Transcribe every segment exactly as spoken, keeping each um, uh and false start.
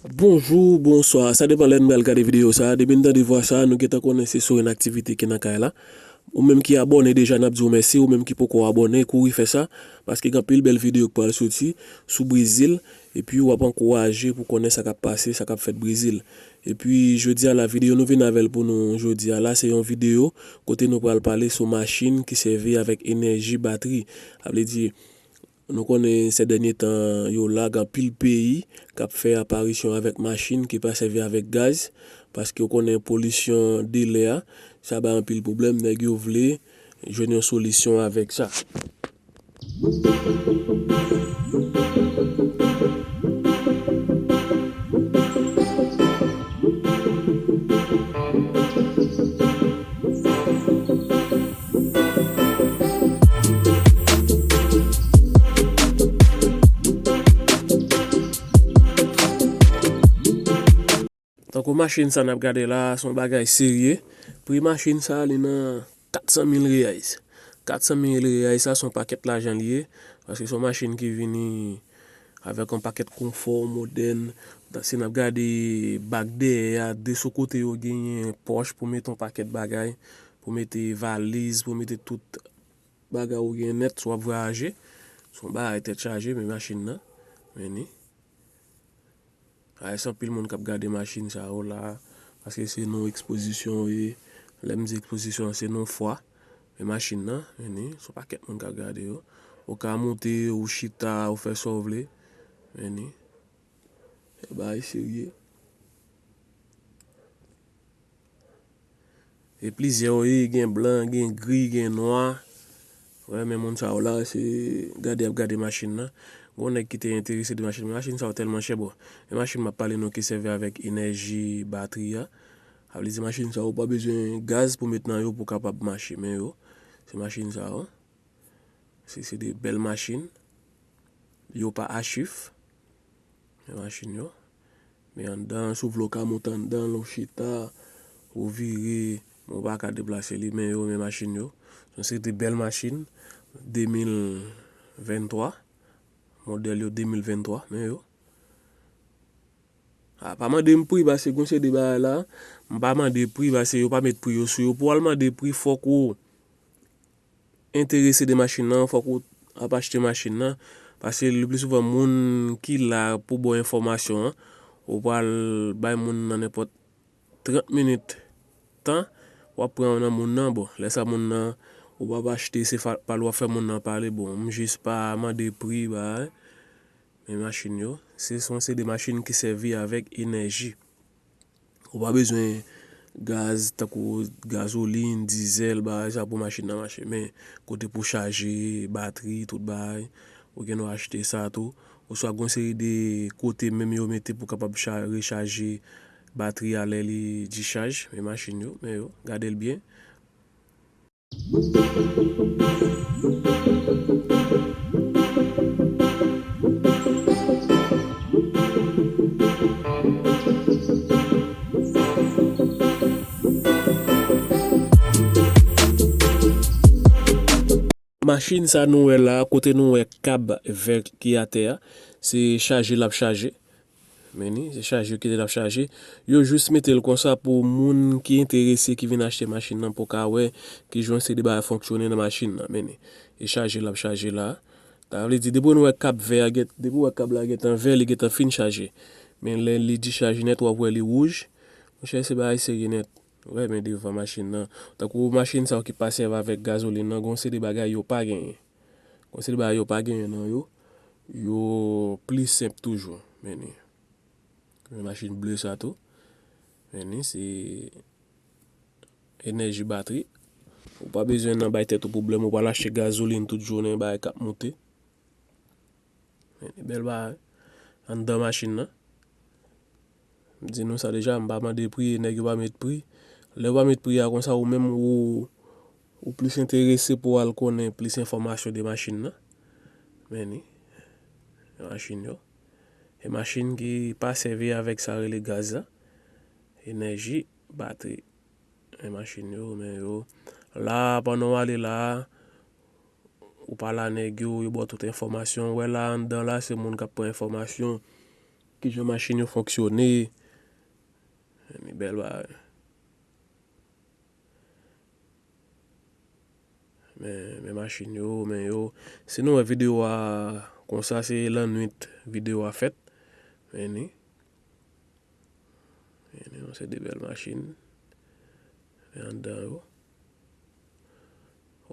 Bonjou, bonswa, sa depann lè n pral gade videyo sa. Depi n tande vwa sa, nou gentan konnen se sou yon aktivite ki nan kay la. Ou menm ki abòne deja, n ap di w mèsi. Ou menm ki poko abòne, kouri fè sa, paske gen anpil bèl videyo k pral soti sou Brezil. Epi w ap ankouraje pou konnen sa k ap pase, sa k ap fèt Brezil. Epi jodi a la, videyo nou vin avè l pou nou jodi a la, se yon videyo kote nou pral pale sou machin ki sèvi avèk enèji batri. Sa vle di, nou konnen sè dènye tan yo la, gen anpil peyi k ap fè aparisyon avèk machin ki pa sèvi avèk gaz, paske w konnen polisyon de lè a, sa bay anpil pwoblèm, nèg yo vle jwenn yon solisyon avèk sa. Tankou machin sa n ap gade la, se yon bagay serye. Pri machin sa, li nan kat san mil reais. Kat san mil reais sa, se yon pakèt lajan li ye. Paske se yon machin ki vini avèk yon pakèt konfò modèn. Si n ap gade bak dèyè a, de sou kote yo genyen pòch pou mete yon pakèt bagay, pou mete valiz, pou mete tout bagay ou gen nèt, si w ap vwayaje. Se yon bagay tèt chaje, men machin nan, men ni. Ayes anpil moun k ap gade machin sa yo la, paske se nan ekspozisyon yo ye. Lè m di ekspozisyon an, se nan fwa. Men machin nan, men ni, se yon pakèt moun k ap gade yo. Ou ka moute, ou chita, ou fè sa w vle. Men ni. Se bagay serye. E plizyè yo ye, gen blan, gen gri, gen nwa. Wè, men moun sa yo la, se gade y ap gade machin nan. Gon nèg ki te enterese de machin, men machin sa yo tèlman chè, bò. Men machin m ap pale nou ki sèvi avèk enèji batri a. Sa vle di machin sa yo pa bezwen gaz pou met nan yo pou kapab mache, men yo. Se machin sa yo. Se, se de bèl machin. Yo pa achif. Men machin yo. Men anndan, si w vle w ka moute anndan, lè w chita, ou vire, men w pa ka deplase li, men yo, men machin yo. Se yon seri de bèl machin, de mil venntwa, modèl yo de mil venntwa, men yo. A, pa mande m pri, paske gon seri de bagay la, m pa mande pri, paske yo pa met pri yo sou yo. Pou w al mande pri, fòk ou enterese de machin nan, fòk ou ap achte machin nan, paske le pli souvan moun ki la pou ba w enfòmasyon an, ou pral bay moun nan nenpòt trant minit tan, w ap pran nan moun nan, bon, lè sa moun nan, ou p ap achte, se pa l w ap fè moun nan pale, bon, m jis pa mande pri, bagay, men machin yo, se, se yon seri de machin ki sèvi avèk enèji. Ou pa bezwen gaz, tankou gazolin, dizèl, bagay sa pou machin nan mache. Men kote pou chaje batri, tout bagay, ou gen dwa achte sa tou. Oswa gon seri de kote menm yo mete pou kapab cha-, rechaje batri a lè li dichaj. Men machin yo, men yo, gade l byen. Machin sa nou wè la, kote nou wè kab vè ki atè a, se chaje l ap chaje. Men ni, se chaje yo kite l ap chaje. Yo jis mete l konsa pou moun ki enterese, ki vin achte machin nan, pou ka wè ki jan se de bagay fonksyone nan machin nan. Men ni, e chaje l ap chaje la. Sa vle di, depi nou wè kab vè a, gen, depi w wè kab la gentan vè, li gentan fin chaje. Men lè li dichaje nèt, w ap wè li wouj. Monchè, se bagay serye nèt. Wè, men devan machin nan. Tankou machin sa yo ki pa sèvi avèk gazolin nan, gon seri de bagay yo pa genyen. Gon seri de bagay yo pa genyen nan yo. Yo pli senp toujou. Men ni. Men machin ble sa tou. Men ni, se enèji batri. Ou pa bezwen nan bay tèt ou pwoblèm, ou pral achte gazolin tout jounen, bagay k ap moute. Men ni bèl bagay. Anndan machin nan. M di nou sa deja, m pa mande pri, nèg yo pa met pri. Lè yo pa met pri a konsa, ou menm ou, ou plis enterese pou w al konnen plis enfòmasyon de machin nan. Men ni, machin yo. E machin ki pa sèvi avèk sa rele gaz la. Enèji, batri. E machin yo, men yo. La, pandan w ale la, ou pale a nèg yo, yo ba w tout enfòmasyon. Ou wè la, anndan la, se moun k ap pran enfòmasyon. kijan machin yo fonksyone. Men bèl bagay. Men, men machin yo, men yo. Si nou wè videyo a konsa, se lannwit videyo a fèt. Men ni. Men ni, se de bèl machin. Men anndan yo.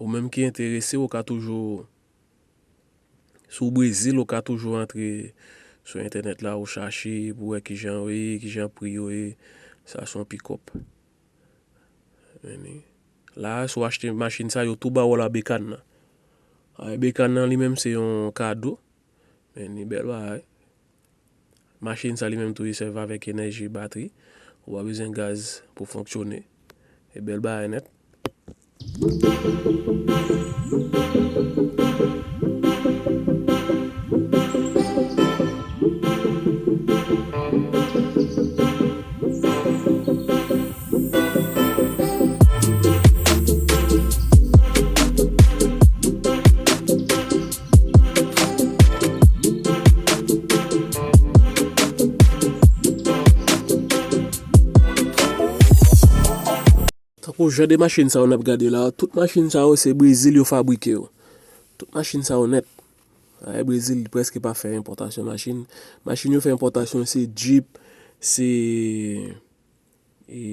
Ou menm ki enterese, ou ka toujou Si w Brezil, ou ka toujou antre sou entènèt la, ou chache pou wè kijan yo ye, kijan pri yo ye. Sa se yon pikòp. Men ni. La, si w achte machin sa, yo tou ba w la bekàn nan. A, bekàn nan li menm se yon kado. Men ni, bèl bagay. Machin sa li menm tou, li sèvi avèk enèji batri. Ou pa bezwen gaz pou fonksyone. E bèl bagay nèt. Tankou jan de machin sa yo n ap gade la, tout machin sa yo se Brezil yo fabrike yo. Tout machin sa yo nèt. Ay, Brezil prèske pa fè enpòtasyon machin. Machin yo fè enpòtasyon se Jeep, se, e,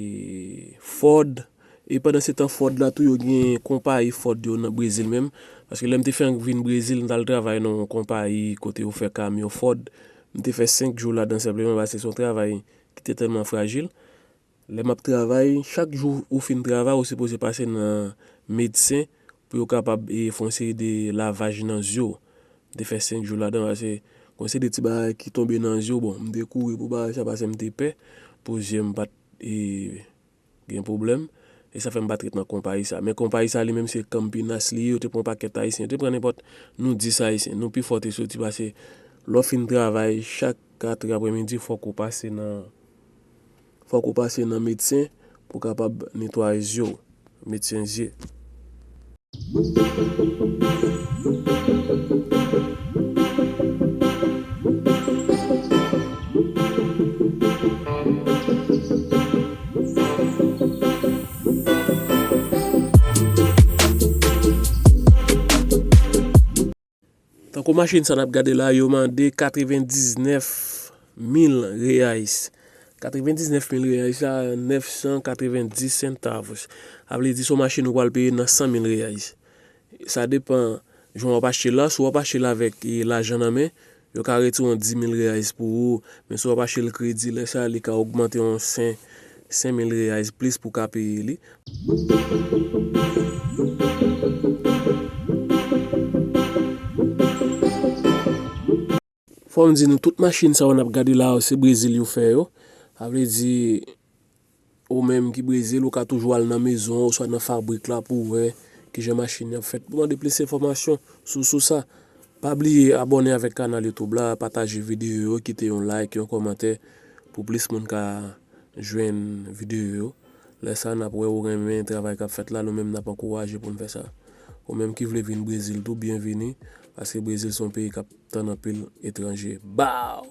Ford. E pandan se tan Ford la tou, yo gen konpayi Ford yo nan Brezil menm. Paske lè m te fenk vin Brezil, m t al travay nan yon konpayi kote yo fè kamyon Ford. M te fè senk jou ladan senpleman paske se yon travay ki te tèlman frajil. Lè m ap travay, chak jou ou fin travay, ou sipoze pase nan medsen pou yo kapab, e, fè yon seri de lavaj nan zye w. M te fè senk jou ladan, paske gon seri de ti bagay ki tonbe nan zye w. Bon, m te kouri pou bagay sa, paske m te pè pou zye m pa t, e, gen pwoblèm. E sa fè m pa t ret nan konpayi sa. Men konpayi sa li menm se Campinas li ye, yo te pran pakèt Ayisyen, yo te pran nenpòt, nou dis Ayisyen. Nou pifò te soti, paske lè w fin travay, chak katrè aprèmidi, fòk ou pase nan Fòk ou pase nan medsen pou kapab netwaye zye w, medsen zye. Tankou machin sa n ap gade la, yo mande katrevendiznèf mil reais. Katrevendiznèf mil reais la, nèf san katrevendis centavos. Sa vle di se yon machin ou pral peye nan san mil reais. Sa depann jan w ap achte l la. Si w ap achte l avèk, e, lajan nan men, yo ka retire yon dis mil reais pou ou. Men si w ap achte l kredi, lè sa a, li ka ogmante yon senk, senk mil reais plis pou w ka peye li. Fò m di nou, tout machin sa yo n ap gade la yo, se Brezil yo fè yo. Sa vle di, ou menm ki Brezil, ou ka toujou al nan mezon an, oswa nan fabrik la pou w wè kijan machin yo ap fèt. Pou mande plis enfòmasyon sou, sou sa, pa bliye abòne avèk kanal YouTube la, pataje videyo yo, kite yon like, yon kòmantè, pou plis moun ka jwenn videyo yo. Lè sa a, n ap wè ou renmen travay k ap fèt la, nou menm n ap ankouraje pou n fè sa. Ou menm ki vle vin Brezil tou, byenvini, paske Brezil se yon peyi k ap tann anpil etranje. Baw!